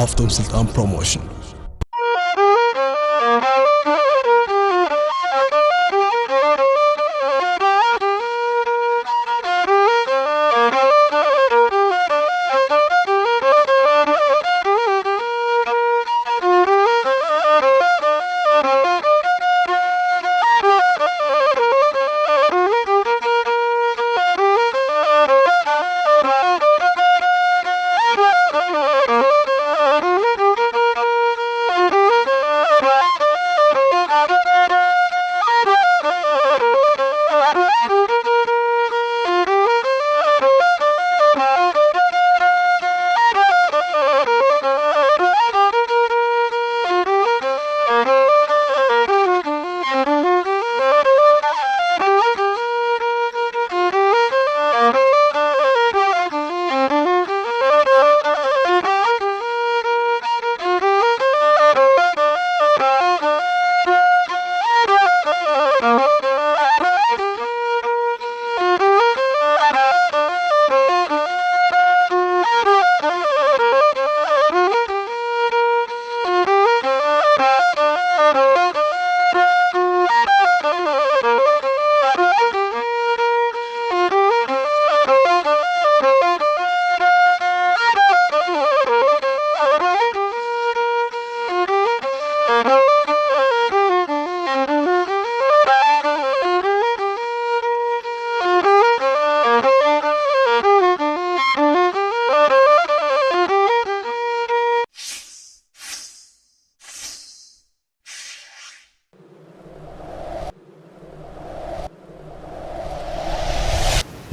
ሃፍቶም ስልጣን ፕሮሞሽን።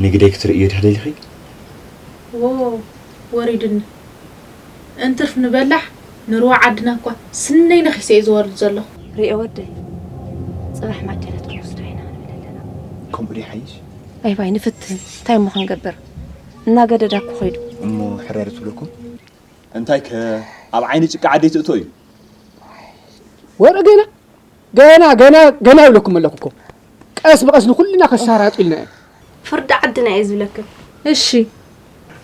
ንግደይ ክትርእዮ ዲኺ ደሊኺ? ዎ፣ ወሪዱኒ። እንትርፍ ንበላሕ ንሩባ ዓድና እኳ ስነይ ነኺሰ እየ ዝወርድ ዘለኹ። ርኤ ወደይ፣ ጽባሕ ማእከላት ክንወስዳ ኢና ክንብል ኣለና። ከምኡ ድዩ ሓይሽ? ኣይ ባይ ንፍትን፣ እንታይ እሞ ክንገብር? እናገደዳ እኮ ኸይዱ። እሞ ሕረር ትብለኩም? እንታይ ከ ኣብ ዓይኒ ጭቃ ዓደይ ትእቶ እዩ? ወረ ገና፣ ገና፣ ገና፣ ገና ይብለኩም ኣለኩ እኮ። ቀስ ብቐስ ንኹልና ከሻራጡ ኢልና እዮም። ፍርዲ ዓድና እየ ዝብለክን። እሺ።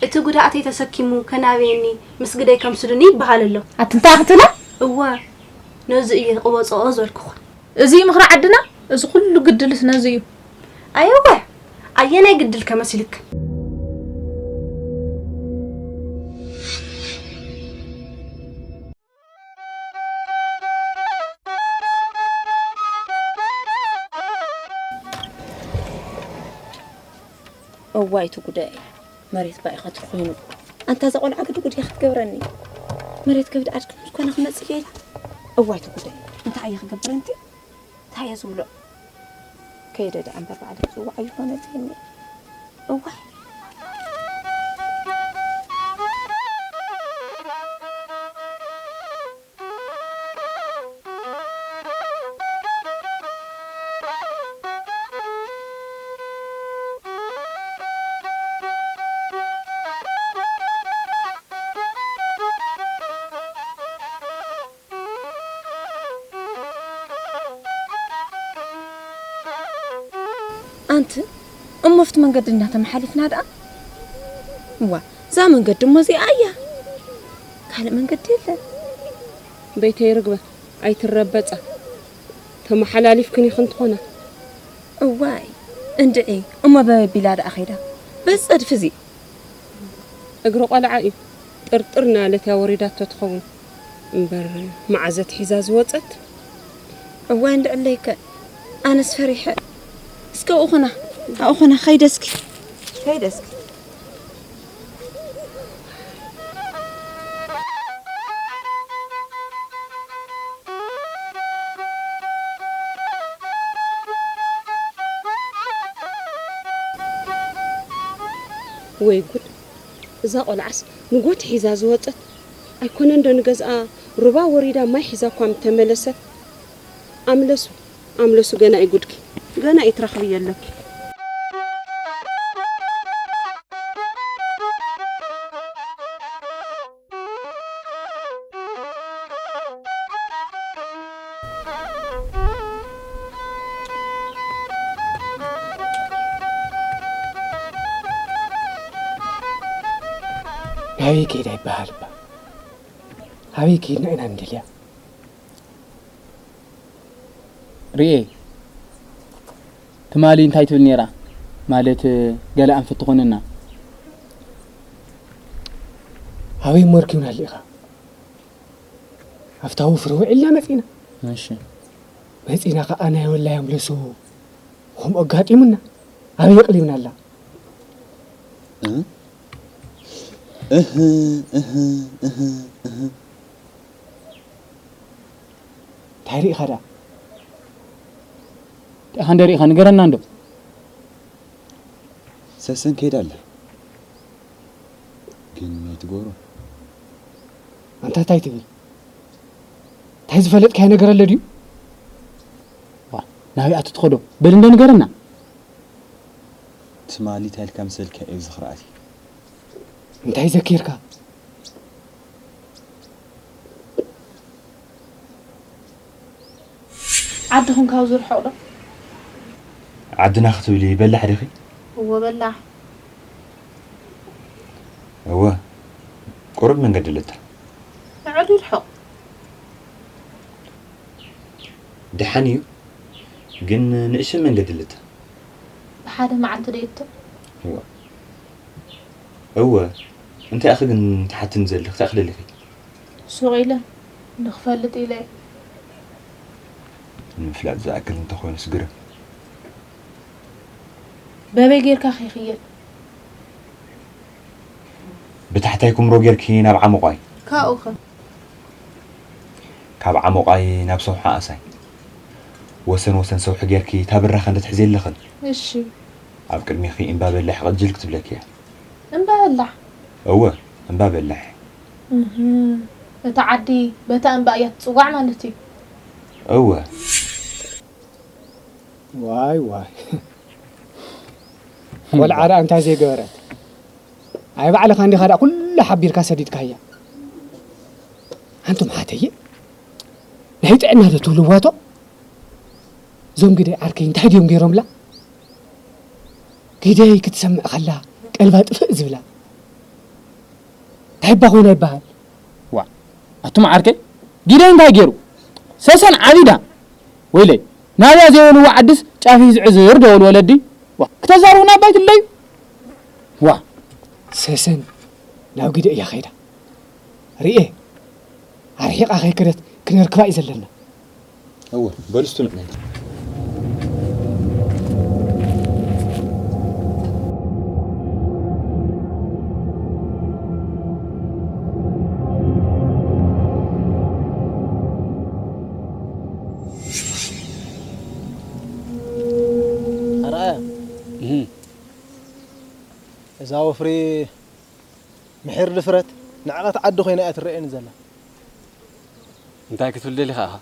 እቲ ጉድኣተይ ተሰኪሙ ከናብየኒ ምስ ግደይ ከምስሉኒ ይበሃል ኣሎ። ኣቲ እንታይ ክትብላ? እወ፣ ነዚ እየ ቅበጽኦ ዘልኩኹን። እዚ እዩ ምኽሪ ዓድና? እዚ ኩሉ ግድልስ ነዚ እዩ። ኣየወ፣ ኣየናይ ግድል ከመሲልክን? እዋይ እቲ ጉዳይ፣ መሬት ባኢኻ ተኾይኑ። ኣንታ እዛ ቆልዓ ግዲ ጉድ እያ ክትገብረኒ። መሬት ከብዲ ዓድኩም ዝኾነ ክመጽእ እየ ኢላ። እዋይ እቲ ጉዳይ፣ እንታይ እየ ክገብር እንቲ? እንታይ እየ ዝብሎ? ከይደ ደኣ እምበር ባዕለይ ክጽውዓ ኣይኾነልኒ። እዋይ። ኣንቲ እሞ ኣብቲ መንገዲ እናተመሓሊፍና ደኣ? እዋ፣ እዛ መንገዲ እሞ እዚኣ እያ። ካልእ መንገዲ የለን። በይተይ ርግበ፣ ኣይትረበጻ። ተመሓላሊፍክን ኢኽን ትኾና። እዋይ፣ እንድዒ፣ እሞ በበቢላ ደኣ ኸይዳ። በዚ ጸድፊ እዚ። እግሪ ቆልዓ እዩ። ጥርጥር እናበለት እያ ወሪዳቶ ትኸውን። እምበር መዓዘት ሒዛ ዝወጸት? እዋይ እንድዕለይከ፣ ኣነስ ፈሪሐ። እስከ ኣብኡ ኹና፣ ኣብኡ ኹና፣ ኸይደ እስኪ። ኸይደ እስኪ። ወይ ጉድ! እዛ ቆልዓስ ንጎት ሒዛ ዝወጸት ኣይኮነን ዶ ንገዝኣ ሩባ ወሪዳ ማይ ሒዛ እኳ ምተመለሰት። ኣምለሱ፣ ኣምለሱ ገና እዩ ጉድኪ። ገና እዩ ትረኽብዮ ኣለኪ። ናበይ ከይዳ ይበሃል እባ? ኣበይ ከይድና ኢና ንደልያ? ርኤ፣ ትማሊ እንታይ ትብል ነይራ? ማለት፣ ገለ ኣንፈት ትኾነና። ኣበይ እሞ ርኪብና ኣሊኻ? ኣብታ ወፍሪ ውዒልና መጺና። እሺ። መጺና ከኣ ናይ ወላይ ኣምለሱ ከምኡ ኣጋጢሙና። ኣበይ የቕሊብና ኣላ? እህ፣ እህ፣ እህ፣ እህ፣ እህ። እንታይ ርኢኻ ደኣ? ደኣ እንደ ርኢኻ ንገረና እንዶ። ሰሰን ከይዳ ኣላ። ግን ናይ ትገብሮ? ኣንታ እንታይ ትብል? እንታይ ዝፈለጥካዮ ነገር ኣሎ ድዩ? ዋ፣ ናበይ ኣቱ ትኸዶ? በል እንዶ ንገረና። ትማሊ እንታይ ኢልካ መሰልካ እዩ ዝኽርኣት? እንታይ ዘኪርካ? ዓድኹም ካብዚ ርሑቕ ዶ? ዓድና ክትብሊ በላሕ ዲኺ? እወ በላሕ። እወ፣ ቁሩብ መንገዲ ኣለታ። ንዕኡ ርሑቕ። ደሓን እዩ፣ ግን ንእሽቶ መንገዲ ኣለታ። ብሓደ መዓልቲ ዶ ይእቶ? እወ። እወ፣ እንታይ ኢኺ ግን ትሓትኒ ዘለኺ? እንታይ ኢኺ ደሊኺ? ሱቕ ኢለ ንኽፈልጥ ኢለ እየ። ንምፍላጥ ዝኣክል እንተኾይኑስ ግርም። በበይ ጌርካ ከ ይኽየድ? ብታሕታይ ኩምሮ ጌርኪ ናብ ዓሞቋይ። ካብኡ ኸ? ካብ ዓሞቓይ ናብ ሰውሒ ኣእሳይ። ወሰን ወሰን ሰውሒ ጌርኪ እታ ብራኸ እንድትሕዚ ኣለኽን። እሺ። ኣብ ቅድሚኺ እምባ በላሕ ቅጅል ክትብለኪ እያ። እምባ በላሕ? እወ፣ እምባ በላሕ። እህ፣ እታ ዓዲ በታ እምባ እያ ትጽዋዕ ማለት እዩ። እወ። ዋይ፣ ዋይ። ቆልዓ ደኣ እንታይ ዘይገበረት? ኣይ ባዕልኻ እንዲኻ ደኣ ኩሉ ሓቢርካ ሰዲድካያ። ኣንቱም ሓተየ፣ ናይ ጥዕና ዶ ትብልዋ እቶ? እዞም ግደይ ዓርከይ እንታይ ድዮም ገይሮምላ? ግደይ ክትሰምዕ ከላ ቀልባ ጥፍእ ዝብላ። እንታይ እባ ኮይና ይበሃል? ዋ፣ ኣቱም ዓርከይ፣ ግደይ እንታይ ገይሩ? ሰሰን ዓቢዳ። ወይለይ፣ ናብያ ዘይበልዎ ዓድስ ጫፍ እዩ ዝዕዝር ዶ በሉ ወለዲ? ዋ፣ ክተዛርቡና እባ ኣይትለዩ። ዋ። ሰሰን ናብ ግደ እያ ኸይዳ። ርኤ፣ ኣርሒቓ ከይከደት ክነርክባ እዩ ዘለና። እወ፣ በሉ እስቲ ንዕነን። ኣርኣያ፣ እህ። እዛ ወፍሪ ምሒር ድፍረት ንዕቐት ዓዲ ኮይና እያ ትረኣየኒ ዘላ። እንታይ ክትብል ደሊኻ ኢኻ?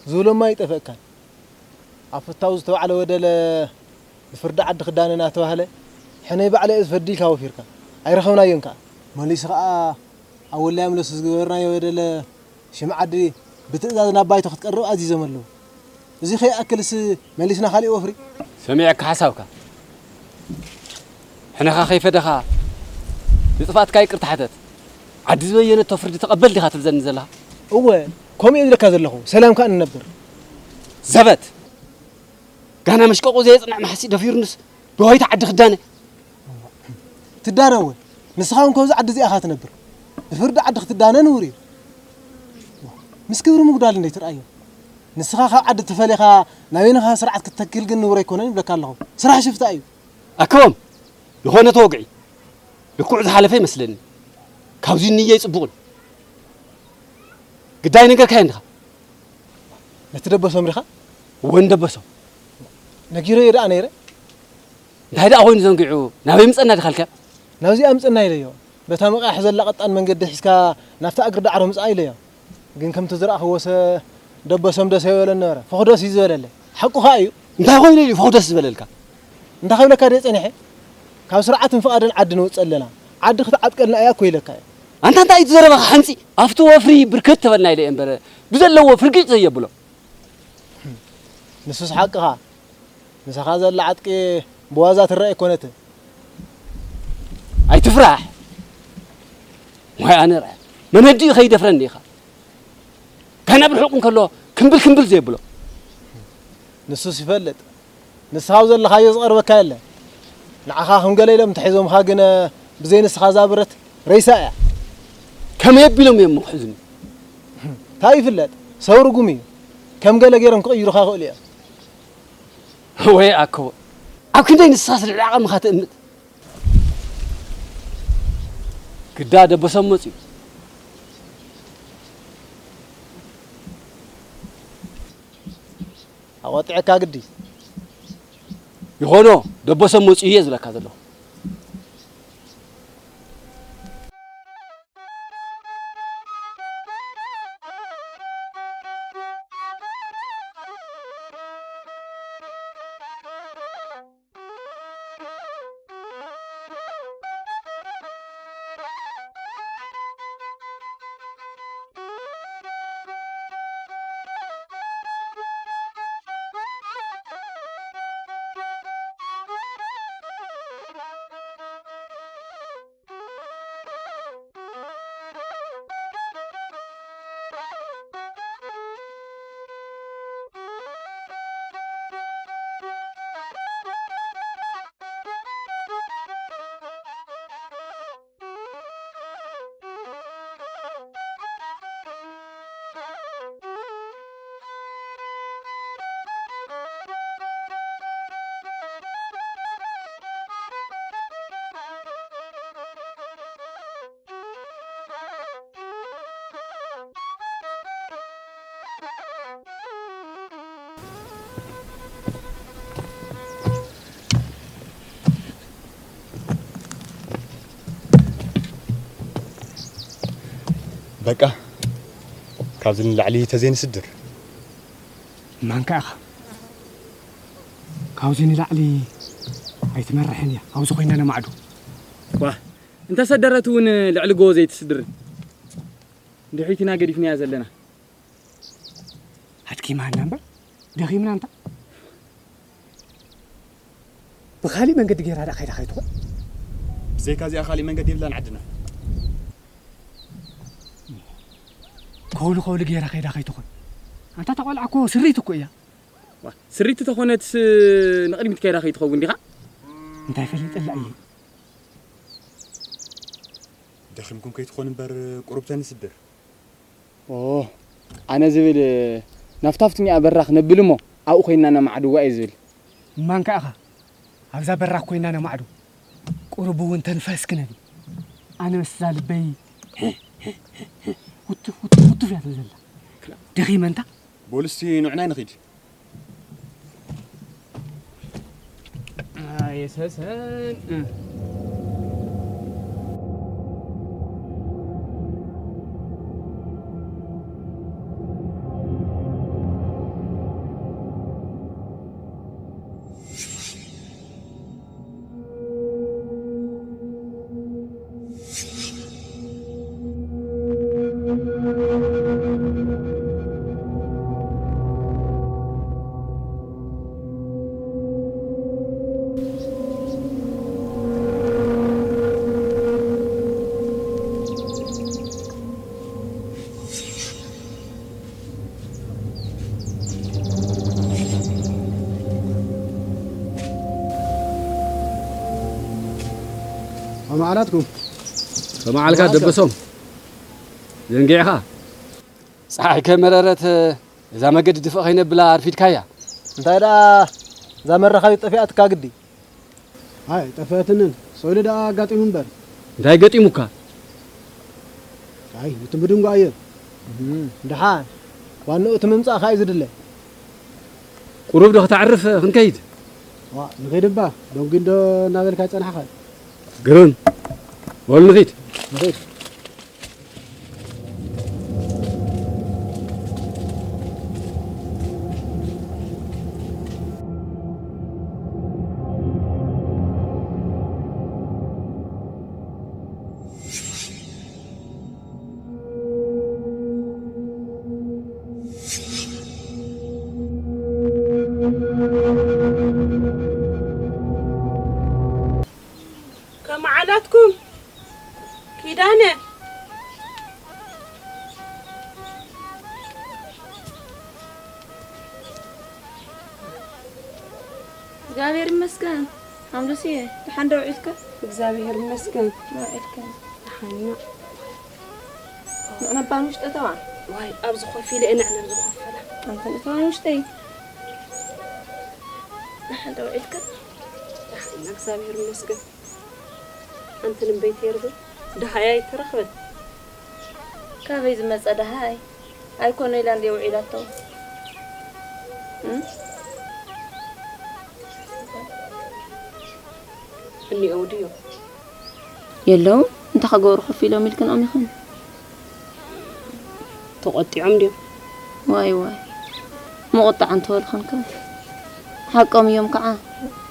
ዝብሎማ ኣይጠፈእካን። ኣብ ፍታው ዝተባዕለ ወደለ ብፍርዲ ዓዲ ክዳነ እናተባህለ ሕነይ ባዕለይ እየ ዝፈዲ ኢልካ ወፊርካ። ኣይረኸብናዮን ከኣ። መሊሱ ከኣ ኣብ ወላይ ኣምለሱ ዝገበርናዮ ወደለ ሽም ዓዲ ብትእዛዝ ናብ ባይቶ ክትቀርብ ኣዚዞም ኣለዉ። እዚ ከይኣክልስ መሊስና ካሊእ ወፍሪ። ሰሚዐካ ሓሳብካ። ሕነኻ ከይፈደኻ ንጥፍኣትካ ይቅርታ ሕተት። ዓዲ ዝበየነቶ ፍርዲ ተቐበል ዲኻ ትብዘኒ ዘለኻ? እወ፣ ከምኡ እየ ዝብለካ ዘለኹ። ሰላም ከኣ ንነብር። ዘበት! ጋና መሽቀቁ ዘየጽንዕ ማሕሲ ደፊሩንስ ብዋይታ ዓዲ ክዳነ። ትዳነ እወ። ንስኻ እውን ከምዚ ዓዲ እዚኣ ኢኻ ትነብር። ብፍርዲ ዓዲ ክትዳነ ንቡር እዩ። ምስ ክብሪ ምጉዳል እንደ ትርኣዮ። ንስኻ ካብ ዓዲ ተፈሊኻ ናበይንኻ ስርዓት ክትተክል ግን ንቡር ኣይኮነን ይብለካ ኣለኹ። ስራሕ ሽፍታ እዩ። ኣከቦም፣ ዝኾነ ተወግዒ ልክዑ ዝሓለፈ ይመስለኒ። ካብዚ ንየ ጽቡቕን ግዳይ ነገርካዮ እንዲኻ። ነቲ ደበሶም ዲኻ? እወ ንደበሶም። ነጊረዮ ደኣ ነይረ። እንታይ ደኣ ኮይኑ ዘንጊዑ ናበይ ምጸና ዲኻ ኢልካ? ናብዚኣ ምጸና ኢለዮ። በታ መቓሕ ዘላ ቀጣን መንገዲ ሒዝካ ናብታ እግሪ ዳዕሮ ምጽኣ ኢለዮ። ግን ከምቲ ዝረኣኽዎሰ ደበሶም ደስ ኣይበለን ነበረ። ፈኹደስ እዩ ዝበለለይ። ሓቁ ኸኣ እዩ። እንታይ ኮይኑ እዩ ፈኹደስ ዝበለልካ? እንታይ ክብለካ ድየ ጸኒሐ? ካብ ስርዓትን ፍቓድን ዓዲ ንወጽእ ኣለና። ዓዲ ክትዓጥቀልና እያ እኮ ኢለካ እየ። ኣንታ እንታይ እዩ እቲ ዘረባኻ ሓንጺ? ኣብቲ ወፍሪ ብርክት ተበልና ኢለ እየ እምበር ብዘለዎ ፍርግጭ ዘየብሎ። ንሱስ ሓቅኻ። ምሳኻ ዘላ ዓጥቂ ብዋዛ ትረኣ ኣይኮነትን። ኣይትፍራሕ። ዋይ ኣነ ርኣ። መነዲኡ ከይደፍረኒ ኢኻ። ገና ብርሑቕ እንከሎ ክምብል ክምብል ዘየብሎ። ንሱስ ይፈልጥ። ንስኻ ኣብ ዘለኻዮ ዝቐርበካ የለ። ንዓኻ ከም ገለ ኢሎም እንተሒዞምኻ ግን ብዘይ ንስኻ እዛ ብረት ሬሳ እያ። ከመይ ኣቢሎም እዮም ክሕዙኒ? እንታይ ይፍለጥ? ሰብ ርጉም እዩ። ከም ገለ ገይሮም ክቕይሩኻ ይኽእሉ እዮም። ወይ ኣኮ፣ ኣብ ክንደይ ንስኻስ ልዕሊ ዓቐምኻ ትእምት? ግዳ ደበሶም መጽዩ። ኣቆጢዐካ ግዲ። ይኾኖ፣ ደበሶም መጽዩ እየ ዝብለካ ዘለኹ። በቃ፣ ካብዚ ንላዕሊ ተዘይንስድር። ማንካ ኢኻ። ካብዚ ንላዕሊ ኣይትመርሕን እያ። ኣብዚ ኮይና ነማዕዱ። ዋ፣ እንተሰደረት እውን ልዕሊ ጎቦ ዘይትስድርን። ድሕሪትና ገዲፍናያ ዘለና። ኣድኪማና እምበር፣ ደኺምና እንታ። ብኻሊእ መንገዲ ጌራ ደኣ ከይዳ ከይትኾን? ብዘይካ እዚኣ ኻሊእ መንገዲ የብላን ዓድና። ከውሊ ከውሊ ጌራ ከይዳ ከይትኾን? ኣንታ እታ ቆልዓ እኮ ስሪት እኮ እያ። ዋ፣ ስሪት ተኾነትስ ንቕድሚት ከይዳ ከይትኸውን ዲኻ? እንታይ ፈሊጠላ እየ? ደኺምኩም ከይትኾን እምበር ቁሩብ ተንስድር። ኦ፣ ኣነ ዝብል ናፍታፍትኛ በራኽ ነብል እሞ ኣብኡ ኮይንና ነማዕድዋ እየ ዝብል። እማንካ ኢኻ ኣብዛ በራኽ ኮይንና ነማዕዱ። ቁሩብ እውን ተንፈስ ክነብል። ኣነ ምስዛ ልበይ ውትፍ ውትፍ ውትፍ እያ ትብል ዘላ። ደኺመ እንታ። በሉ እስቲ ንዑናይ ንኺድ። ኣየሰሰን። ከመዓላትኩም? ከመዓልካ ደበሶም? ዘንጊዕኻ? ጸሓይ ከመረረት እዛ መገዲ ድፍእ ከይነብላ ኣርፊድካያ። እንታይ ደኣ እዛ መራኻቢት ጠፊኣትካ ግዲ? ኣይ፣ ጠፈትንን። ሰው ኢሉ ደኣ ኣጋጢሙ እምበር። እንታይ ገጢሙካ? ኣይ፣ እቲ ምድንጓ እየ። እም፣ ደሓን። ዋንኡ እቲ ምምጻእካ እዩ ዝድለ። ቁሩብ ዶ ክተዕርፍ ክንከይድ? ዋ፣ ንኸይድ እባ። ደንጉ እንዶ እናበልካ ጸናሕካ። ግርም። በሉ ንኺድ። ንኺድ። ከመዓላትኩም ኪዳነ። ኣምዶስየ፣ ደሓን ዶ ውዒልካ? እግዚኣብሔር ይመስገን። ውዒልካ። ደሓን ኢና። ንዕነባ ንውሽጢ እተዋ። ዋይ፣ ኣብዚ ኮፍ ኢለ እየ ንዕነብ ዝኸፈላ። ኣንተ እተዋ ንውሽጠይ። ደሓን ዶ ውዒልካ? ደሓን ኢና፣ እግዚኣብሔር ይመስገን። ኣንቲ ንበይ ተርቢ? ደሃያ ኣይተረኽበን። ካበይ ዝመጸ ደሃይ? ኣይኮነ ኢላ እንድየ ውዒላቶ። እም? እኒኦው ድዮም? የለውን። እንታይ ክገብሩ ኮፍ ኢሎም ኢልክንኦም ኢኽን? ተቖጢዖም ድዮም? ዋይ ዋይ። ምቑጣዕ እንተበልኽን ከ? ሓቆም እዮም ከዓ።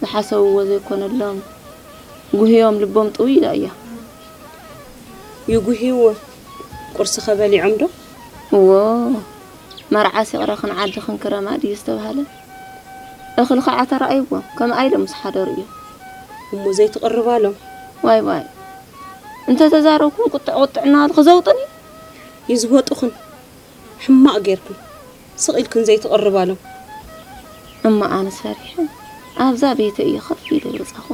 ዝሓሰብዎ ዘይኮነሎም። ጉህዮም ልቦም ጥውይ ኢላ እያ። ይጉህይዎ። ቁርሲ ከበሊዖም ዶ? እዎ። መርዓስ ይቕረ ክንዓዲ ክንክረማ ድዩ ዝተባህለ? እኽሊ ከዓ ተራእይዎ። ከምኣ ኢሎም ምስ ሓደሩ እዮም። እሞ ዘይትቕርባሎም? ዋይ ዋይ። እንተ ተዛረብኩም ቁጥዕ ቁጥዕ እናበሉ ክዘውጥኒ። ይዝወጡኽን። ሕማቕ ጌርክን። ስቕ ኢልክን ዘይትቕርባሎም። እሞ ኣነስ ፈሪሐ ኣብዛ ቤተ እየ ከፍ ኢለ ወጻኹ።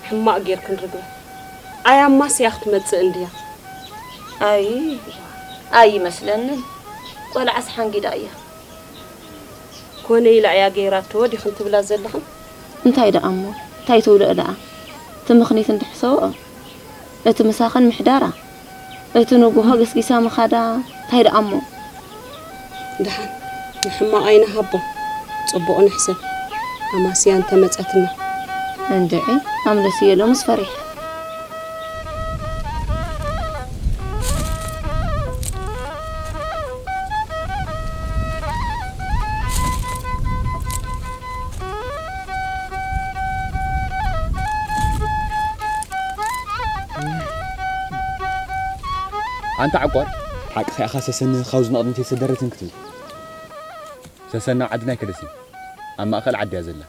ሕማቕ ጌርክን ርግበ። ኣይ ኣማስያ ክትመጽእ እንድያ። ኣይ ኣይመስለንን። ቆልዓስ ሓንጊዳ እያ። ኮነ ኢላ እያ ገይራቶ ዲኽን ትብላ ዘለኽን? እንታይ ደኣ እሞ? እንታይ ትብልኦ ደኣ? እቲ ምኽኒት እንድሕሰብኦ፣ እቲ ምሳኽን ምሕዳራ፣ እቲ ንጉሆ ገስጊሳ ምኻዳ፣ እንታይ ደኣ እሞ? ደሓን ንሕማቕ ኣይንሃቦ፣ ጽቡቕ ንሕሰብ። ኣማስያ እንተመጸትና። እንድዒ፣ ኣምለስየ ሎምስ ፈሪሐ። ኣንታ ዓቋር፣ ሓቅኻ ኢኻ ሰሰን ካብዚ ንቕድሚት ኣይሰደረትን ክትብል። ሰሰን ናብ ዓድና ኣይከደትን። ኣብ ማእከል ዓዲ እያ ዘላ።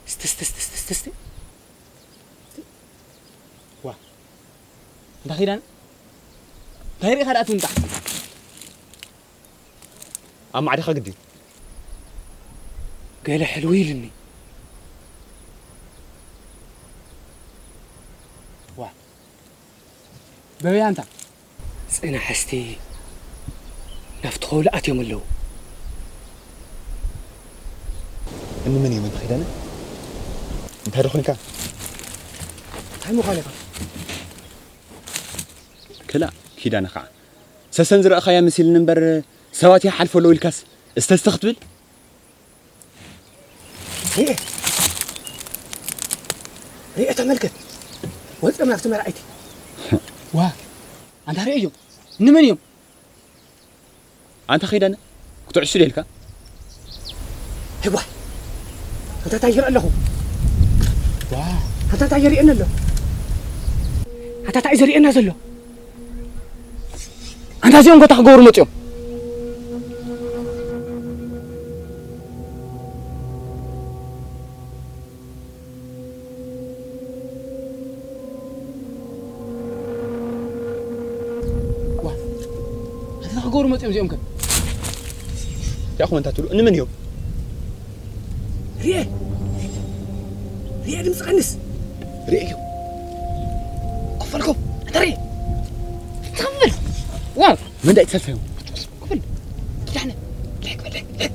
እስቲ፣ እስቲ፣ እስቲ፣ እስቲ፣ እስቲ፣ እስቲ። ዋ። እንዳ ኺዳን? እንታይ ርኢኻ ደኣ ትምጣ? ኣብ ማዕድኻ ግዲ። ገለ ሕልው ኢልኒ። ዋ። በበይ ኣንታ? ጽናሕ እስቲ፣ ናብቲ ኸውሊ ኣትዮም ኣለዉ። እኒ መን እዮም ኣንታ ኺዳነ? እንታይ ዶ ኾንካ? እንታይ ምዃን ኢኻ? ክላእ ኪዳነ ኸዓ ሰሰን ዝረእኻያ መሲልኒ እምበር ሰባት ይሓልፉ ኣለዉ ኢልካስ እስተስተ ክትብል? ሪኤ ሪኤ ተመልከት። ወፂኦም ናብቲ መርዓይቲ። ዋ ኣንታ ሪኤ እዮም። ንመን እዮም? ኣንታ ኺዳነ ክትዕሱ ደልካ? ህዋ ኣንታ እንታይ ይርኢ ኣለኹ? ዋ ኣንታ እንታይ ይርእየኒ ኣሎ? ኣንታ እንታይ ዘርእየና ዘሎ? ኣንታ እዚኦም ጎታ ክገብሩ መፅዮም። ዋ ኣንታ እንታይ ክገብሩ መፅዮም እዚኦም ከ? ያኹም ኣንታ ትብሉ እንመን እዮም? ሪኤ ሪኤ ድምፂ ቀንስ። ሪኤ እዮም። ኮፈልኮም ኣንታ ሪኤ ትኸፍል። ዋ መንዳይ ትሰልፈዮም። ክፍል ኪዳነ ልሕቅ በል ልሕቅ ልሕቅ።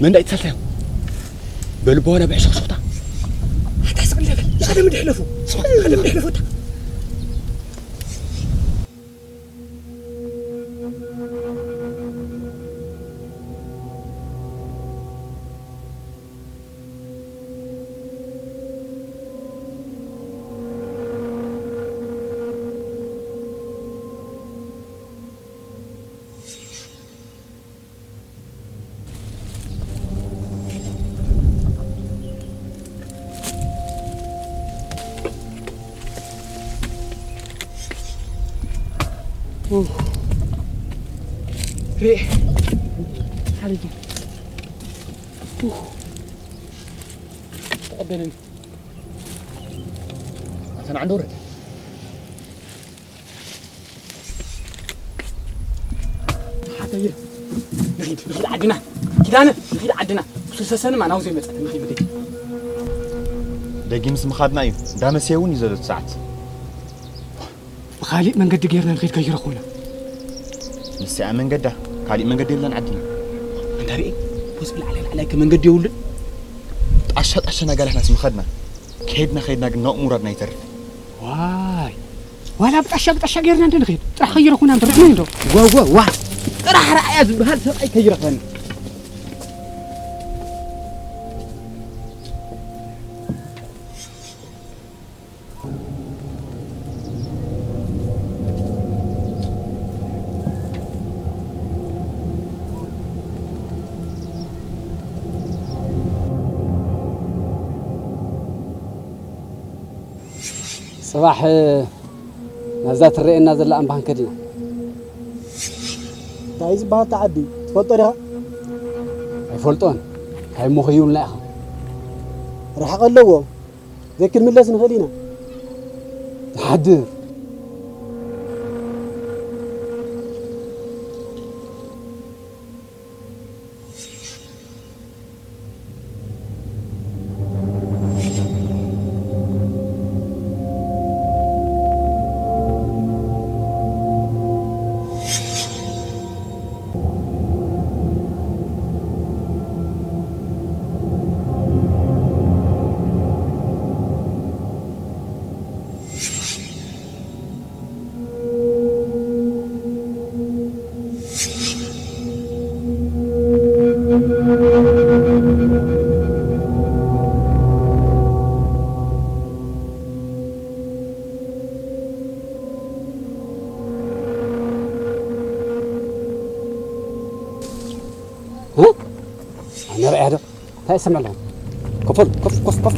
መንዳይ ትሰልፈዮም። በልቦ ወላ ብዕሽኽሽኽታ። ኣታ ስቕ ኢለ በል። ንቐደም ድሕለፉ ንቐደም ድሕለፉ እታ። ሪኤ ሓሪዲ ተቐበለኒ። ተናዕዶ ረደ። ሓተየ፣ ንኺድ፣ ንኺድ ዓድና። ኪዳነ፣ ንኺድ ዓድና። ብሱሰሰን ማናው ዘይመጸት ንኺድ ብደይ። ደጊምስ ምኻድና እዩ። እንዳመሰየ እውን እዩ ዘሎ እቲ ሰዓት። ብኻሊእ መንገዲ ጌርና ንኺድ ከይረኹና። ንስኣ መንገዳ፣ ካሊእ መንገዲ የለን ዓድና። ኣንታ ርኤ፣ ወስ ላዕላይ ላዕላይ ከ መንገዲ የብሉን። ጣሻ ጣሻ ናጋላሕናስ ምኻድና። ከይድና ከይድና ግን ናብኡ ምውራድና ይተርፍ። ዋይ፣ ዋላ ብጣሻ ብጣሻ ጌርና እንደ ንኸይድ፣ ጥራሕ ከይረኹና እንተ ርዕና እንዶ። ዋ፣ ዋ፣ ዋ። ጥራሕ ረኣያ ዝበሃል ሰብኣይ ከይረኽበኒ። ጽባሕ ናብዛ ትረኣየና ዘላ ኣምባ ክንከድ ኢና። እንታይ እዩ ዝበሃል እቲ ዓዲ? ትፈልጦ ዲኻ? ኣይፈልጦን። እንታይ እሞ ከይብሉና ኢኻ? ርሕቂ ኣለዎ። ዘይክንምለስ ንኽእል ኢና። ትሓድር። እ? ኣነ ርኣያ ዶ? እንታይ ይሰምዕ ኣለኹ? ኮፈል፣ ኮፍ፣ ኮፍ፣ ኮፍ።